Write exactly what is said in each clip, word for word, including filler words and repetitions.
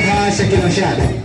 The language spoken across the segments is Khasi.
Bha sha ki nongshad.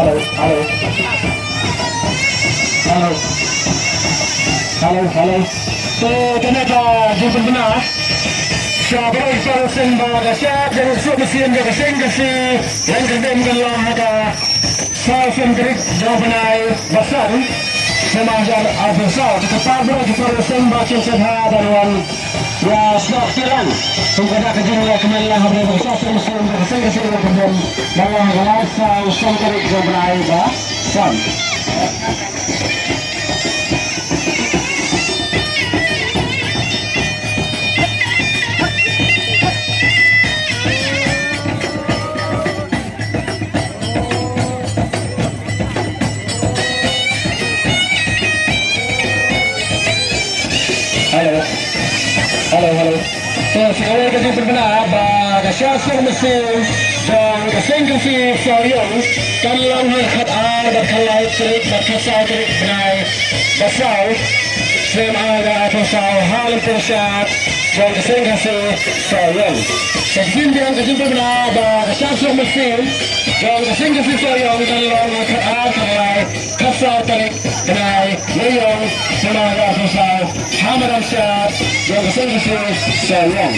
Hello, hello. Hello, hello, hello. To kane ka jingpynbna sha baroh ki para seng ba ka shad jong u suk mynsiem jong ka seng Khasi Laitkyrduh kan long ha ka saw snem tarik jong u bnai ba san, snem ar hajar arphew saw. To kata baroh ki para seng ba kin sngewbha ban wan ïa snoh kti lang. Kum ka dak ka jingïakmen lang ha ka shnong Sawsem Sawsem ka seng ka seng ka seng ka seng. Ba la ka la saw snem tarik jong u bnai ba san. Hello. Hello, hello. To, sa kawei ka jingpynbna ba ka shad shnong mynsiem jong ka seng Khasi Sohiong kan long ha ka khatar bad khatlai tarik bad khatsaw tarik bnai ba saw, snem ar hajar arphew saw, ha Lympung Shad jong ka seng Khasi Sohiong. Sa shisien biang ka jingpynbna ba ka shad shnong mynsiem jong ka seng Khasi Sohiong kan long ha ka khatar, khatlai, khatsaw tarik bnai Naiïong, snem ar hajar arphew saw, ha madan shad jong ka seng Khasi Sohiong.